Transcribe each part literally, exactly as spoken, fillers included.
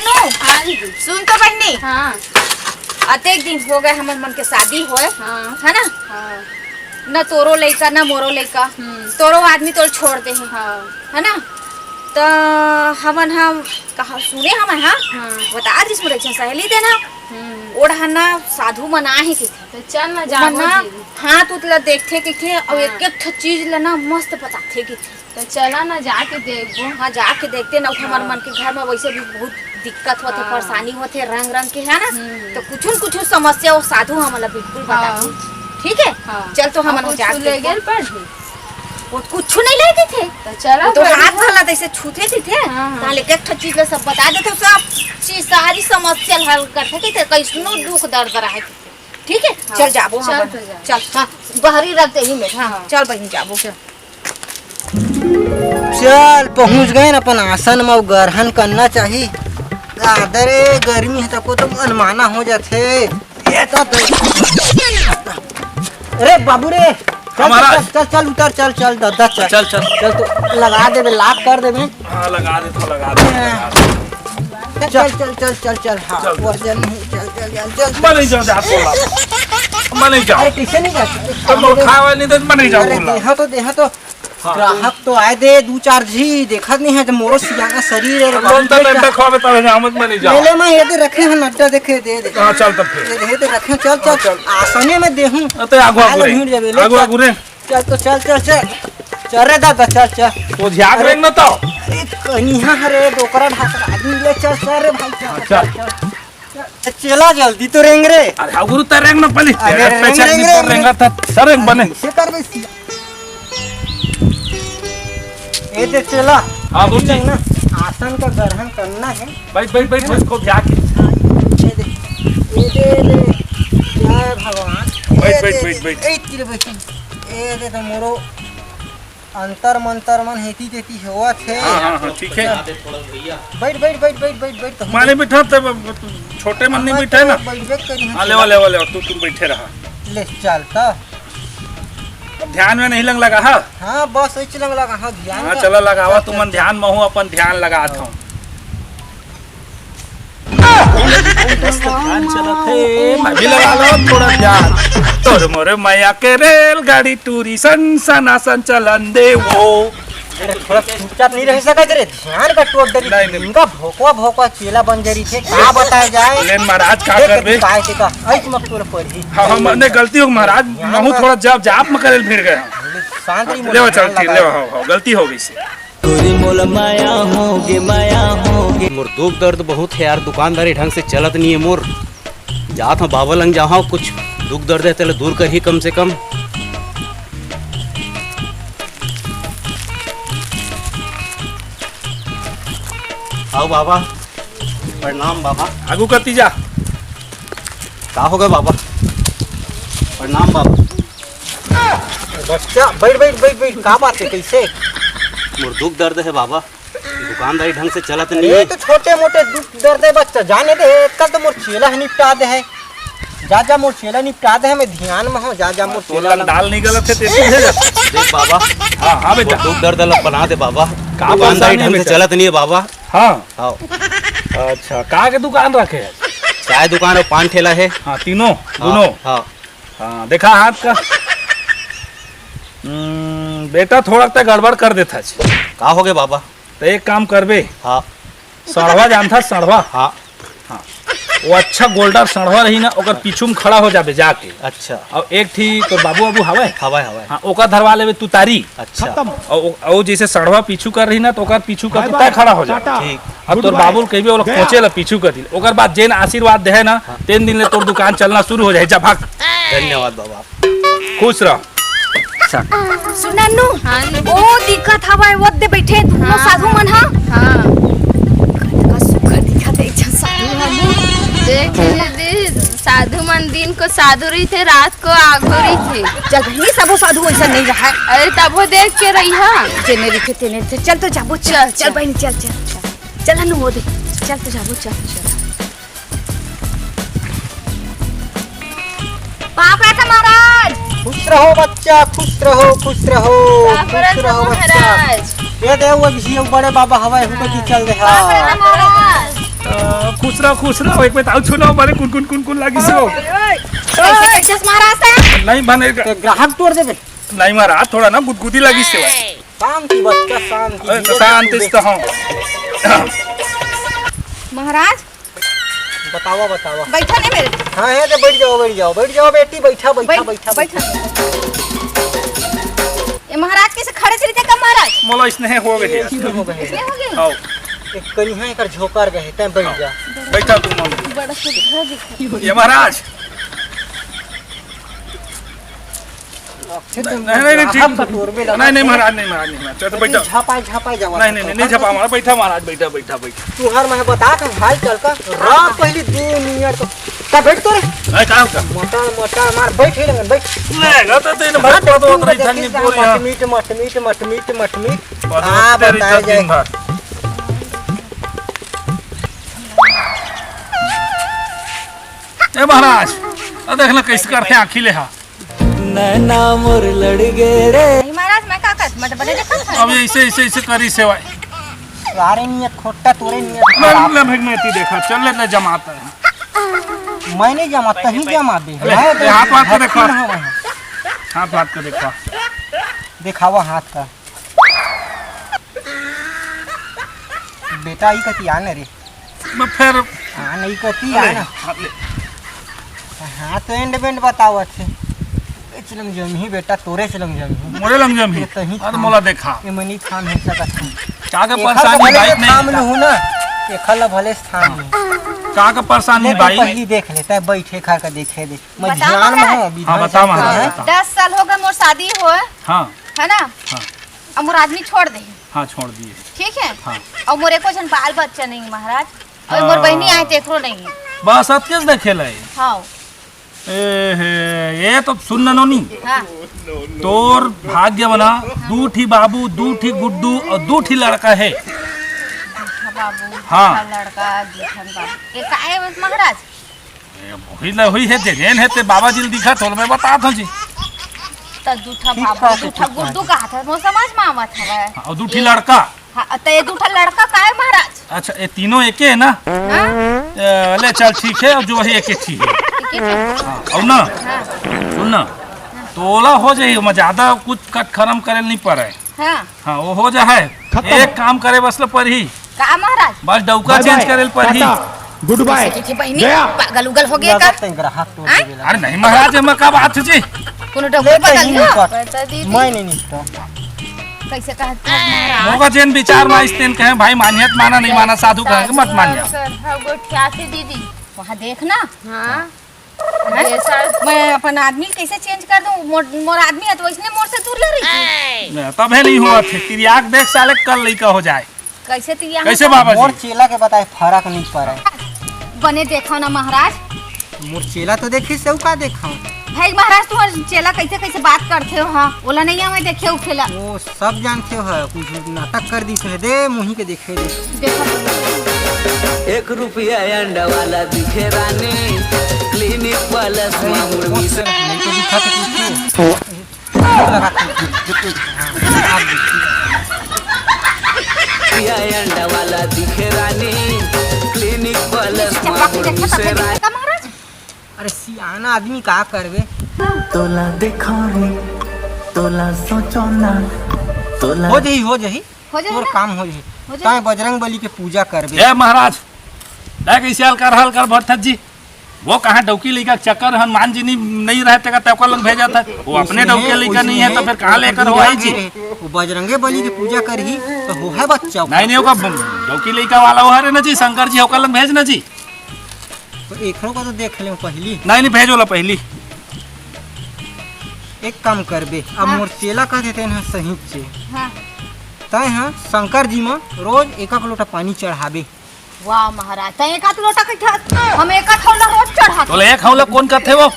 नो, हाँ दीदी। सुन तो बहिनी, हाँ। अतेक दिन हो गए हमर मन के शादी होए, हाँ। है ना? हाँ। न तोरो लइका, न मोरो लइका, हम्म। तोरो आदमी तोर छोड़ दे हे, हाँ। है ना? त हमन हम कहा सुने हमन, हाँ? हाँ। बता दिस मोर एक झन सहेली दे ना, हम्म। ओढ़ा ना साधु मन आए हे किथे। त चल ना, जाबो ना, दीदी। हाथ उत ला देखथे किथे, अउ हाँ। एक एक ठो चीज ला ना मस्त बताथे किथे। त चला ना, जाके देखबो। हाँ, जाके देखते ना, हमर हाँ। मन के घर में वैसे भी बहुत दिक्कत होथे, हाँ। परेशानी होथे, रंग रंग के, है ना? हम्म। तो कुछ न कुछ समस्या वो साधु हमन ला बिल्कुल हाँ। बताबो, ठीक है? हाँ। चल तो हमन अब वो कुछ जाके ले देखबो। गेल पढ़े? वो कुछ नहीं ले देथे। त चला वो तो पढ़े। हाथ वाला जैसे छूथे देथे, हाँ, हाँ। ताले एक ठो चीज ला सब बता देथे, सब चीज, सारी समस्या हल करथे, ठीक है? कैसनो दुख दर्द रहे, ठीक है? हाँ। चल जाबो, चल हमन। तो जा। चल, हाँ, बाहरी रख दे ही में, हाँ, हाँ। चल बहिन जाबो। चल। चल, पहुंच गए न अपन आसन म, अउ गरहन करना चाही। दादा रे, गर्मी हे तको तो मनमाना हो जाथे। ये तो दे-, अरे बाबू रे, चल, हमारा चल, चल, चल, उतर, चल, चल, दादा, चल। चल, चल। चल, तो लगा देबे, lock कर देबे। हाँ, लगा दे, तो लगा दे, लगा दे। चल, चल, चल, चल, चल, हाँ, चल। वजन नहीं, चल, चल, चल, चल। मैं नहीं जाऊँ, जा, बोला। मैं नहीं जाऊँ। अरे, कैसे नहीं जाते? तो लोग खाए वाले नहीं थे, मैं नहीं जाऊँ, अरे, बोला। देहा तो, देहा तो। हाँ। ग्राहक तो आए दे, दू चार झी, देखत नहीं है, जब मोरो सियाना शरीर है, हम लोग तो डंडा खावे, तब हम मत, मैं नहीं जाऊँ। ले, ले, मैं ये दे रखे हैं, नड्डा देखे, दे, दे। हाँ, चल तब फिर। ये दे, ये दे रखे हैं, चल, हाँ, चल। चल। आसने में देहूँ। हाँ, तो आगू, आगू रे। भीड़ जाबे, ले, आगू, चल। आगू रे। चल तो चल, चल, चल। चल रे दादा, चल, चल। तो झाग रेंग न तो। अरे कनिहा रे, डोकरा ढाकरा आदमी ले चल, चल रे भाई, चल, हाँ, चल। चल, चल। चेला जल्दी तो रेंग रे। अरे हाँ गुरु, त रेंग न पहले। अरे तेरे रेंग, पीछे रेंग, निकल रेंग, रेंग। रेंगा था। सर रेंग बने। ऐसे कर बे। ए दे चेला। हाँ गुरु जी। ना, आसन का ग्रहण करना है। बैठ, बैठ, बैठ, बैठ, खूब झाग। हाँ, ये दे, ये दे, ये दे। जय भगवान। बैठ, ये बैठ, दे, बैठ, दे, बैठ। ए, तेरे बैठ। ए दे तो मोरो अंतर मंतर मन हेती तेती होवत हे। हाँ, हाँ, हाँ, ठीक है। बैठ, बैठ, बैठ, बैठ, बैठ, बैठ, तो माने बैठा तब छोटे मन नहीं बैठे ना। बैठबे करी हम। हाँ, लेवा, लेवा, लेवा, तू, तू बैठे रहा। ले, चल, तो। अब ध्यान में नहीं लग लगा, हाँ? हाँ, बस ऐसे लग लगा, हाँ, ध्यान हाँ, में। चला लगावा, चल, तुमन चल। ध्यान में हो, अपन ध्यान लगात हूँ। मस्त ध्यान चलत हे, मैं भी लगा लो थोड़ा ध्यान। तोर मोर मया के रेलगाड़ी टूरी सन सनासन चलन दे वो। अरे, थोड़ा चुपचाप नहीं रह सकत रे, ध्यान का टोट डरी। नहीं, नहीं। इनका भोकवा भोकवा चेला बन जरी थे, का बताया जाए? लेन महाराज, का देख, करबे? काय से का, ऐस मत तोर पड़ी। हाँ, हाँ, मैंने गलती हो महाराज, ध्यान महू का थोड़ा जाप, जाप में करे भिड़ गया। शांत रही, लेवा, ध्यान चल, ठीक, लगा। लेवा, हाँ, हाँ, गलती हो गई से। तोरी मोला माया होगे, माया होगे। मोर दुख दर्द बहुत हे यार, दुकानदारी ढंग से चलत नहीं है मोर। जात हूँ बाबा लंग जाहूँ, कुछ दुख दर्द है तेला दूर करही कम से कम। आओ बाबा, प्रणाम बाबा। आगू कती जा। का हो गया बाबा? प्रणाम बाबा। बच्चा, बैठ, बैठ, बैठ, बैठ। का बात है, कैसे? मोर दुख दर्द है बाबा, दुकानदारी ढंग से चलत नहीं अरे, है। तो छोटे मोटे दुख दर्द है बच्चा, जाने दे, कल तो मोर चेला है निपटा दे है। जा, जा, मोर चेला निपटा दे है, मैं ध्यान में हूँ, जा, जा, मोर तोर चेला लंग ला। दाल नहीं गलत है, तेरे से भेजा। देख बाबा, हाँ, हाँ, बेटा। मोर दुख दर्द ला बना दे बाबा, का दुकानदारी परेशानी है ढंग से बेटा? चलत नहीं है बाबा। हाँ। हाँ। अच्छा, का के दुकान रखे है? चाय दुकान और पान ठेला है। हाँ, तीनों, हाँ, दोनों। हाँ। हाँ, देखा हाथ का। हम्म, बेटा थोड़ा ते गड़बड़ कर देथा। का हो गए बाबा? तो एक काम करबे। हाँ। सड़वा जानथा, सड़वा? हाँ। हाँ। वो अच्छा गोल्डर सड़वा रही ना, ओकर पीछू में खड़ा हो जाबे जाके। अच्छा। और एक ठी तोर बाबू, बाबू हवे? हवे, हवे। हाँ, ओकर धरवा लेबे तू तारी। अच्छा। खत्म। और वो, और जैसे सड़वा पीछू कर रही ना, तो ओकर पीछू कर bye तू bye, तय खड़ा हो जा। टाटा। ठीक। अब तोर बाबू ल कहिबे, ओला कोचे ला पीछू कर दिल। ओकर बाद जेन आशीर्वाद देहे ना, हाँ। तेन दिन ले तोर दुकान चलना शुरू हो जाए। जा भाग। धन्यवाद बाबा। खुश रह। सुन नन्नू, हाँ। ओ दिखत हवय, वो दे बैठे दोनों हाँ। साधु मन हा। हाँ। का सुघर दिखत है, एक झन साधु मन। देख दीदी, साधु मन दिन को साधु रही थे, रात को आघो रही थे। जब ही सबो साधु ऐसा नहीं रहा है। अरे तब वो देख के रही हा। जेने रही थे, तेने रही थे। चल तो जाबो, चल, चल, चल चल। बहन, चल, चल, चल। चल नन्नू, वो दे। चल तो जाबो, चल, चल। पाँव परत हंव महाराज। खुश रहो बच्चा, खुश रहो, खुश रहो, पाँव परत खुश रहो हंव बच्चा। महाराज। ये दे वो जी बड़े बाबा हवाई हुआ की चल दे। पाँव परत हंव महाराज। खुश रहो, खुश रहो। एक बेर ताऊ छुना मारे कुन कुन कुन कुन लागिस हे। कैसे, कैसे महाराज था? नहीं बने। तो ग्राहक तोड़ देबे। नहीं महाराज, थोड़ा ना गुदगुदी लागिस हे। शांति बच्चा, शांति। अरे, धीरे से शांति से तो हम। महाराज, बतावा, बतावा। बैठा नहीं मेरे। हाँ, है तो बैठ जाओ, बैठ जाओ, बैठ जाओ बेटी, बैठा, बैठा, बैठ, बैठा, बैठा। बैठा। ये महाराज कैसे खड़े चलते का महाराज? मोला इसने हो गए। इसने हो गए। इसने हो गए? हाँ। एक कनिहा एकर झोकर गए, तैं बैठ जा। बैठा तू मम्मी। बड़ा सुविधा दिखा। ये महाराज। नहीं, नहीं, नहीं, ठीक। नहीं, नहीं, महाराज, नहीं, महाराज, नहीं, महाराज। चल, तो बैठा। झापाई, झापाई जावा। नहीं, नहीं, नहीं, नहीं झापा, महाराज, बैठा, महाराज, बैठा, बैठा, बैठा। तू हर मैं बता था, भाई, चल का, राम पहली दो मिनट का। तब बैठ तो रे। नहीं, कहाँ का? मोटा, मोटा, मार, बैठ ही लगन, बैठ। ले, गा तो तेरे भाई, हाँ, पदो तू उतरी बता, धन्नी पूरी, हाँ। मट मीट, मट मीट, मट मीट, मत मीट। पदो हाँ, तेरी बताया जाए। दिन भर। ए महाराज, आ देख ना कैसे करते आँखी ले हा। नैना मोर लड़ गे रे। नहीं महाराज, मैं का करत, मैं तो बने देखत हूँ। अब ऐसे, ऐसे, ऐसे करी सेवाई। सारे नियत खोट्टा, तोरे नियत ले, खराब। ले, भाई, मैं ती देखा, चल ले, ले जमाता है। मैं नहीं जमा, तहीं जमा दे। ले, मैं ले, तो हाथ, हाथ को देखा। हाथ, हाथ को देखा। दिखावा हाथ का। बेटा, ई कति आने रे। मैं फेर हाँ, नहीं कति अरे, आने। हाँ, ले। हाँ, तो एंड बेंड बतावत हे। बेच लंग जमही बेटा, तोरे से लंग जमही। मोरे लंग जमही? ये तहीं अरे, थाम। मोला देखा। ये मनी थाम हे सकत हे। का का एखर परेशानी भले बाइक से में? थाम लूँ ना, एखर ला भले से थाम लूँ। का का परेशानी देख, बाइक? पहली देख ले, तैं बैठे खा के देखे दे। मैं बताओ ध्यान में महाराज। हूँ, अभी हाँ, ध्यान बता से महाराज, कर। बता। दस साल हो गए मोर शादी होए। हाँ। है ना? हाँ। अब मोर आदमी छोड़ दे। हाँ, छोड़ दिए। ठीक है? हाँ। और मोर एको झन बाल बच्चा नहीं महाराज। और मोर हाँ। बहनी आए तेकरो नहीं है। बस अतकेच देखे ले। हाँ। ए हे, ये तो सुन ना नोनी। हाँ। तोर भाग्य बना, दू ठी बाबू, दू ठी गुड्डू और दू ठी लड़का है। दू ठा बाबू, हाँ। दू ठा लड़का, दू ठा बाबू। ये का है महाराज? ए, वही ला, वही हे, जे जेन हे, ते बाबा जी ल दिखा, तोल मैं बता दो जी। त दू ठा ठीक बाबू, बात है, दू ठा ठीक बात गुड्डू है। कहा था, मोर समझ में आवत हवय। हाँ, और दू ठी लड़का। हाँ, त ये दू ठा लड़का का है महाराज? अच्छा, ये तीनों एके है ना? हाँ? ए, ले चल, ठीक है, और जो वही एके ठी है। ठीक है, ठीक। हाँ, और ना, हाँ। सुन ना, तोला हो जाही, मैं ज्यादा कुछ कटखरम करे नहीं पड़े। हाँ। हाँ, वो हो जा है। खत्म। एक काम करे बस ल परही। का महाराज? बस डौका बाय चेंज बाय, करे ल परही। टाटा, गुड बाय, जैसे कि बहिनी गया। पागल उगल हो गया का? लगत है ग्राहक तो हाँ? देवे लगा। अरे नहीं महाराज, एमा का बात है जी? कोनो डौका ले बदल कहीं लो। नहीं कर। बता दीदी। मैं नहीं निकलता। कैसे कहत है महाराज? मोगा जेन विचार मा आइस तेन कहे, भाई मानिया त माना, नहीं माना साधु कहे के मत मानिया। सर, हाँ, गोठिया थे दीदी। वहाँ देख ना। हाँ। हैं? ये सर मैं अपन आदमी कैसे चेंज कर दूं? मोर, मोर आदमी है तो वैसने मोर से दूर ले रही थी। ले, तबे नहीं हुआ थे। तेरी आँख देख साले, कल लइका हो जाए। कैसे तू यहाँ कैसे पर बाबा मोर जी? चेला के बताए फर्क नहीं पड़े। बने देखो ना महाराज। मोर चेला तो देखी से का देखा। भाई महाराज, तुम्हारे चेला कैसे कैसे बात करते हो? हाँ, ओला नहीं आवे देखे उखेला। वो सब जानते हो, कुछ नाटक कर दी से दे मुही के देखे दे। देखो। एक रुपया अंडा वाला दिखे रानी, क्लिनिक प्लस मामूल मिश्रा। नहीं तो दिखा तो कुछ। लगा के, रुपया अंडा वाला दिखे रानी, क्लिनिक प्लस मामूल मिश्रा। अरे सियाना आदमी का करबे? तोला देखावे, तोला सोचो ना, तोला हो जही, हो जही। हो जही तोर ना? काम हो जही। हो जही। ताए बजरंग बली के पूजा करबे। जय महाराज, देख इसे हल्का हल्का भरथत जी। वो कहाँ डौकी लइका के चक्कर हनुमान जी नहीं, नहीं रहे तेका तेकर लंग भेजा था। वो अपने उसने, डौकी लइका नहीं है तो उसने, फिर कहाँ लेकर हो आई जी? वो बजरंगे बली के पूजा करही तो हो है बच्चा। नहीं, नहीं, ओका डौकी लइका वाला वो हरे ना जी, शंकर जी ओकर लंग भेज ना जी। तो एकरो का तो देख ले पहली। नहीं, नहीं, भेजो ला पहली। एक काम करबे, अब हाँ। मोर चेला कहते तेन ह सही से। हाँ। तय ह शंकर जी म रोज एक एक लोटा पानी चढ़ाबे। वाह महाराज, तय एक आध लोटा के ठात, हम एक आध हौला रोज चढ़ात। तोला एक हौला कौन कहते वो?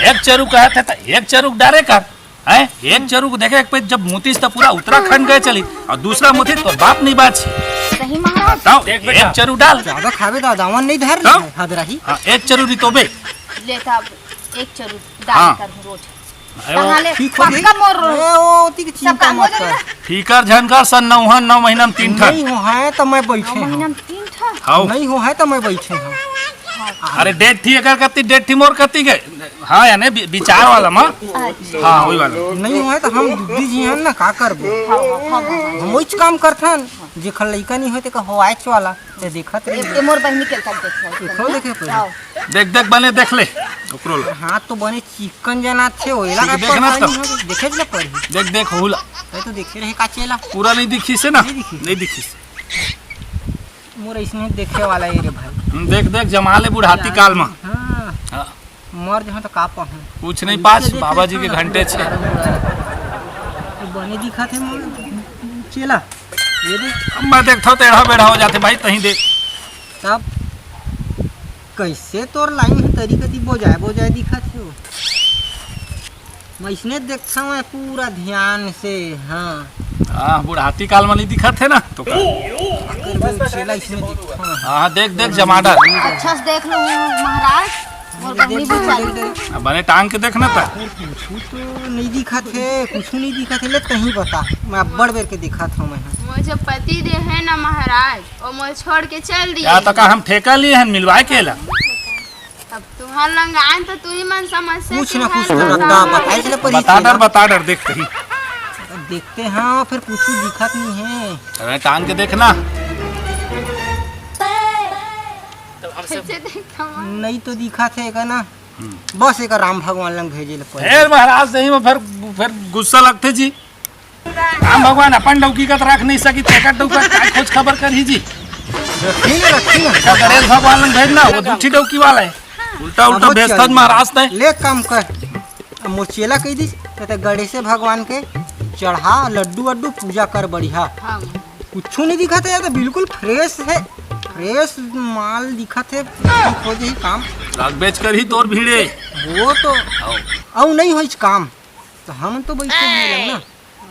एक चरुक कहते त एक चरुक डारे कर। हैं? एक चरुक देखे, एक पे जब मुतीस त पूरा उत्तराखंड गए चली, और दूसरा मुतीस तो बाप नहीं बाच। सही महाराज। बताओ, देख बेटा, एक चरुक डाल। ज्यादा खाबे त दामन नहीं धर तब? हद रही। हाँ, एक चरुक ही तो बे। ले तब एक चरुक डाल हाँ। कर रोज। अरे वो कहाँ ले? ठीक हो गई? पक्का मोर ए, ओ, ओती के सब चिंता काम हो मत जाएगा। कर। फिकर झन कर, सन नौहन नौ महीना में तीन ठन। नहीं हो है तो मैं बैठे नौ महीना हूँ। में तीन ठन? हाउ। नहीं हो है तो मैं बैठे हूँ। अरे डेढ़ ठी एकर कति, डेढ़ ठी मोर कति के। हाँ, यानी बि-, विचार वाला माँ। अच्छा। हाँ, वही वाला। नहीं हो है तो हम बुद्धि जी हैं ना, का करबो? हाँ, हाँ, हाँ, हाँ। हम वही काम करथन, जेखर लइका नहीं होय तेकर होवायच वाला। ये देखत रही। ये मोर बहिनी के तक देख ले। एकरो देखे पड़ी। हाँ। देख, देख, बने देख ले। ओकरो ला। हाथ तो बने चिकन जना थे, ओला ठीक, का देखना पता तो। नहीं हो, देखे ले पड़ी। देख, देख, होला। मैं तो देखे रहे का चेला। पूरा नहीं दिखी से ना? नहीं दिखी। नहीं दिखी से। मोर इसने देखे वाला ये रे भाई। हम्म, देख, देख, जमा ले बुढ़ाती काल में। हाँ। हाँ। मर जहाँ तो का पाहूँ। कुछ नहीं पास, बाबा जी के घंटे छे। तो बने दिखा थे मोर चेला। ये दे। अब मैं देखता हूँ, टेढ़ा बेढ़ा हो जाते भाई, तहीं दे। तब कैसे तोर लाइन है, तरी कती बोजाए बोजाए दिखा थे वो। मैं इसने देखता हूँ पूरा ध्यान से। हाँ। हाँ, बुढ़ाती काल में नहीं दिखत हे ना, तो का? अगर वो चेला इसने देखता हूँ। हाँ, देख, देख, जमाडर। अच्छा से देख लो महाराज, मोर बहिनी देख, बुझा देख, दी। देख। अब बने टांग के देखना था। कुछ तो नहीं दिखत हे, कुछ नहीं दिखत हे, ले तहीं बता। मैं अब्बड़ बेर के दिखत हूँ मैं। मोर जो पति देव है ना महाराज, वो मोर छोड़ के चल दिए। या तो का हम ठेका लिए हैं मिलवाए के ला? अब तुहर लंग आन तो तू ही मन समझ से कुछ ना कुछ तो रद्दा बताए चले परी बता डर, बता डर, देखते ही। देखते हैं, फिर कुछ दिखत नहीं है। अरे टांग के देखना। कैसे देखता हूँ? नहीं तो दिखत हे का ना। हम्म। बस एक राम भगवान लंग भेजे ले पड़ी। फिर महाराज सही में फिर, फिर गुस्सा लगते जी। राम भगवान अपन डौकी का तो रख नहीं सकी, तेकर डौका का खोज खबर करही जी। रखी ना, रखी ना। का गणेश भगवान लंग भेजना, वो दूठी डौकी वाला है। उल्टा, उल्टा अब भेजता चल। महाराज तय। ले काम कर। अब मोर चेला कह दिस, कहते गणेश भगवान के चढ़ा लड्डू वड्डू पूजा कर बढ़िया। हाँ। कुछू नहीं दिखत हे, ये तो बिल्कुल fresh है। Fresh माल दिखत हे, ठीक हो जाही काम। लाग बेच कर ही तोर भीड़े। वो तो आओ। अउ नहीं होइच काम, तो हम तो बैठे हैं ना।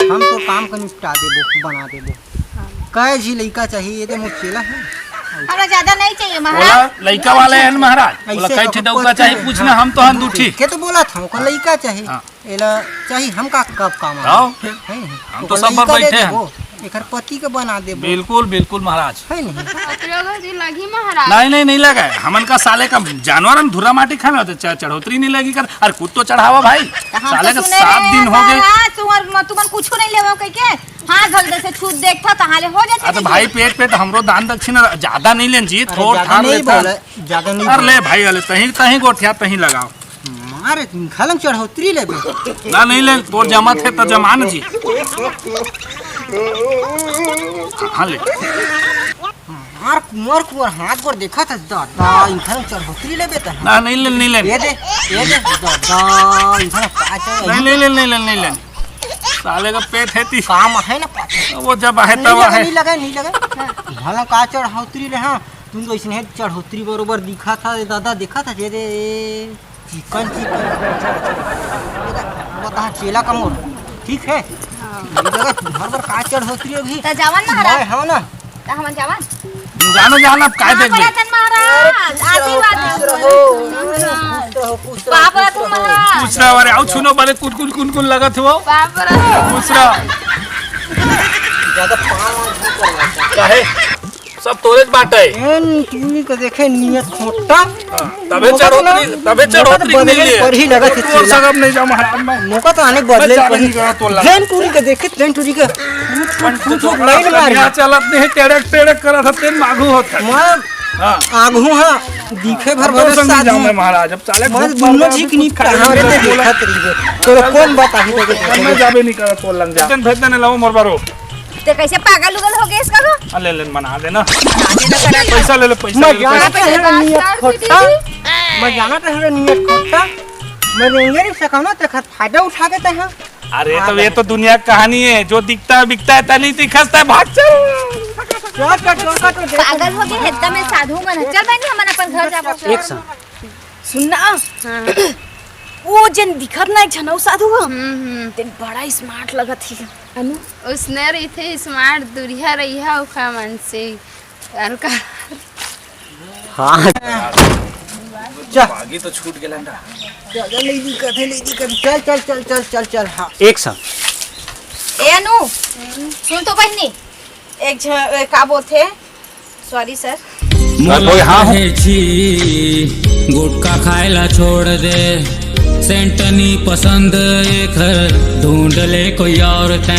हम तो काम का निपटा देबो, बना देबो। कै झी लइका चाहिए, ये दे मोर चेला है। हमरा ज्यादा नहीं चाहिए महाराज। बोला, लइका वाले हैं महाराज। बोला, ऐसे कै ठे डौका चाहिए, पूछना, हम तो हन दूठी। के तो बोला था, ओकर लइका चाहिए। हाँ। एला चाहिए, हम का कब काम आओ। है नहीं? हम तो ओकर सब पर लइका दे बैठे हैं। देबो, एकर पति के बना देबो। बिल्कुल, बिल्कुल महाराज। है नहीं? पतरा घसी लगी महाराज। नहीं, नहीं, नहीं लगा है। हमन का साले का जानवर हम धुरा माटी खाना होते, च-, चढ़ोतरी नहीं लगी कर। अरे कुछ तो चढ़ावा भाई। तो हम साले तो का सुने सात रहे दिन हो गए। महाराज, तुमन, तुमन कुछ नहीं लेवो कह के। हाँ, जल्दी से छूत देखता, तहाँ ले हो जाते अरे कह के। भाई, पेट, पेट हमरो दान दक्षिणा ज्यादा नहीं लेन जी, अरे थोड़ ज्यादा थार नहीं लेता। बोले, ज्यादा नहीं अरे बोले। ले भाई, अले तहीं, तहीं गोठिया, तहीं लगाओ। मारे, घलम चढ़ोतरी लेबे। ना, नहीं ले, तोर जमा थे त जमान जी। हाँ, ले। मार कुंवर, कुंवर, हाथ गोड़ देखा था, दादा, इनखन चढ़ोतरी लेबे त। ना, नहीं ले, नहीं ले। ये दे, ये दे, दादा, इनखन का चाहिए? नहीं, नहीं ले, नहीं ले, नहीं ले। साले का पेट है ती। काम है ना पाछे। वो जब आहे नहीं तब लगा, आहे। नहीं लगा, नहीं लगा। भला का चढ़ोतरी ले, हाँ, तुम तो इसने चढ़ोतरी बरोबर दिखा था, दादा, देखा था, ये दे। Chicken, chicken. बता, चेला का मोर, ठीक है? हाँ। ये जगह हर बार का चढ़ोतरी अभी। त जावन महाराज। मैं हूँ ना। त हमन जावन। जानो, जानो, अब काय हाँ, देख ले। परतन महाराज, आशीर्वाद दे। खुश रहो, खुश रहो, खुश रहो, बाप रे, खुश रहो। महाराज। खुश रहो, अरे, आओ, सुनो, बले कुन, कुन, कुन, कुन लगत हो? बाप रे। खुश रहो। ज्यादा पाँव नहीं करना। काहे? सब तोरेच बाटे। एन टूरी के देखे नियत खोटा। हाँ, तबे चढ़ोतरी, तबे चढ़ोतरी नहीं ले। पर ही लगा तोर चेला। सगब नहीं जा महाराज मैं। मोका तो आने बदले मैं जाबे नहीं करा तोला। जेन टूरी के देखे, तेन टूरी के। फुट, फुट, फुट, लाइन मारी। यहाँ चलत नहीं है, टेड़क, टेड़क करा था, तेन मागू होता। मैं हाँ। आगू हाँ, दिखे भर हम तो भर संग साधु। जाऊँ मैं महाराज, अब साले मैं भूख दोनों मार रहा जी है, की कुछ नींद खाने पहाड़े को में बोला। देखत रही है। तोरा कौन बताही तो मैं जाबे नहीं करा तोला जा। भेज देने लाओ मोर बारो। ते कैसे पागल उगल हो गए इसका हो? आ, ले, ले, मना देना। मना देना करा। पैसा ले ले, पैसा मैं ले ले, जानत पैसा। हरे नियत खोटा। मैं जानत हरे नियत खोटा। मैं रेंगे नहीं सकम ना, तेखर फायदा उठा के तैं। अरे, तो ये तो दुनिया की कहानी है, जो दिखता है, बिकता है, तनी दिखसता है, भाग चल। चल, चल, चल, चल, चल, चल। पागल हो गए, एकदम साधु मन। चल बहनी, हमन अपन घर जाबो। एक साथ। सुन ना, हाँ। वो जेन दिखत ना एक झन अउ साधु हो, हम्म, हम्म। तेन बड़ा smart लगत ही। अनु? उसने रहिथे smart, दुरिहा रहिहा ओखा मन से। हल्का। हाँ। चल। आगे तो छूट गेलन रा। चल, चल, नहीं दिखत है, नहीं दिखत है। चल, चल, चल, चल, चल, चल, हाँ। एक साथ। ए अनु, सुन तो बहिनी, एक झ-, ए, का बोलथे? Sorry sir. मोला हाँ, हाँ। कहे छी, गुटखा खाए ला छोड़ दे, सेंट नी पसंद एखर, ढूंढ ले कोई और तैं।